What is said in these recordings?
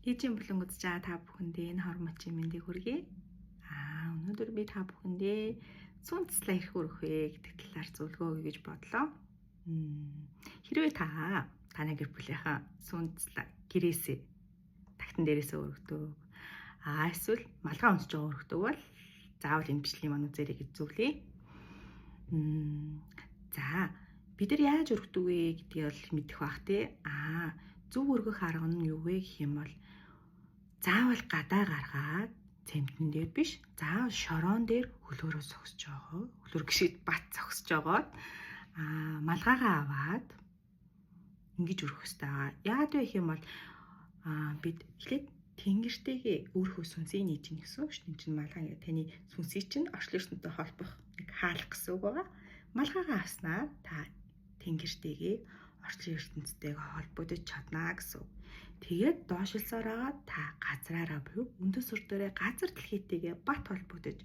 Ээжийн булан үзэж байгаа та бүхэндээ энэ хор мочийн мэндийг хүргэе. Өнөөдөр би та бүхэндээ сүүн цэцлээ хэрэг өргөх вэ гэдэг талаар зөвлөгөө өгье гэж бодлоо. Хэрвээ та таны гэр бүлийнхаа сүүн цэцлээ гэрээсээ тагтан дээрээсээ өргөдөг. Эсвэл малгай өмсөж байгаа өргөдөг бол заавал энэ бичлэгийг маань үзээрэй гэж зөвлөе. За, бид нар яаж өргөдөг вэ гэдгийг бол мэдэх бах тий. Зөв өргөх арга нь юу вэ гэх юм бол заавал гадаа гаргаад цэмтэн дээр биш, заавал шороон дээр хөлөөрөө зогсож байгаа. Хөлөөр гişэд бат зогсож байгаад малгайгаа аваад ингэж өргөх хэрэгтэй байгаа. Яагаад вэ гэх юм бол бид эхлээд тэнгэртэйгээ өөрийнхөө сүнсийг нээж ийн гэсэн үг шүү дээ. Чинь малгай ингээд таны сүнсийг чинь орчлон ертөнцтэй холбох нэг хаалга гэсэн үг байгаа. Малгайгаа авснаа та тэнгэртэйгээ орчлон ертөнцтэйгээ холбогдож чаднаа гэсэн үг. Тэгээд доошилсоор байгаа та газраараа буюу өндөс сүр дээрээ газар дэлхийтэйгээ бат холбогдож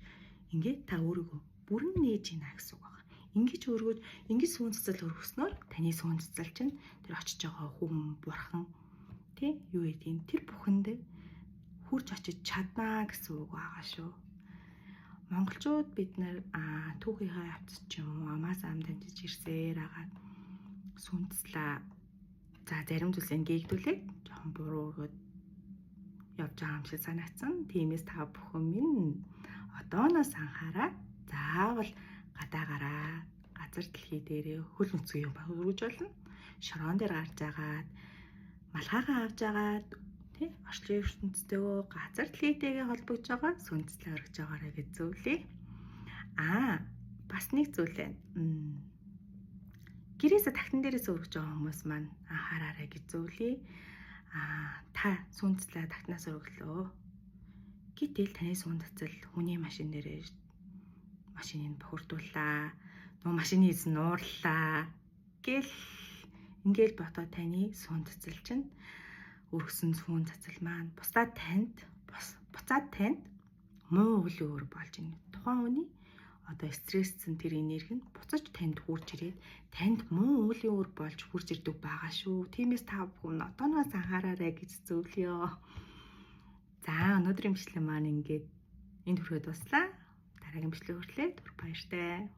ингээд та өөрийгөө бүрэн нээж гинэ гэсэн үг байна. Ингэж өргөж, ингэж сүүн цэцэл өргөснөөр таны сүүн цэцэл чинь тэр очиж байгаа хүн, бурхан тий юу гэдгийг тэр бүхэнд хүрч очиж чаднаа гэсэн үг байгаа шүү. Монголчууд бид нэр түүхийнхээ явц ч юм уу амаас ам дамжиж ирсээр агаад сүүн цэцлээ. За, зарим зүйлсээ гээгдүүлээд жоохон буруу өргөд явж байгаа юм шиг санагдсан. Тиймээс та бүхэн минь одооноос анхаараад заавал гадаа гараа газар дэлхий дээрээ хөл өнцгөө юм өргөж болно. Шороон дээр гарч агаад малгайгаа авч агаад тий орчлон ертөнцтэйгөө газар дэлхийтэйгээ холбогдож байгаа сүнслээ өргөж байгаарай гэж зөвлөе. Бас нэг зүйл байна. Гэрээсээ тагтан дээрээс өргөж байгаа хүмүүс маань анхаараарай гэж зөвлөе. Та сүүн цэцлээ тагтнаас өргөлөө. Гэтэл таны сүүн цэцэл хүний машин дээрээ машиныг бохирдууллаа. Нөө машины эзэн нуурлаа. Гэл ингээл ботоо таны сүүн цэцэл чинь өргөсөн сүүн цэцэл маань бусдад танд буцаад танд муу үйл өөр болж байна. Тухайн хүний одоо стрессцэн тэр энерги нь буцаж танд хүрч ирээд танд муу үлийн үр болж хүрч ирдэг байгаа шүү. Тиймээс та бүхэн одооноос анхаараарай гэж зөвлөё. За, өнөөдрийн бичлэг маань ингээд энд хүрээд дуслаа. Дараагийн бичлэг хүртлээ түр баяртай.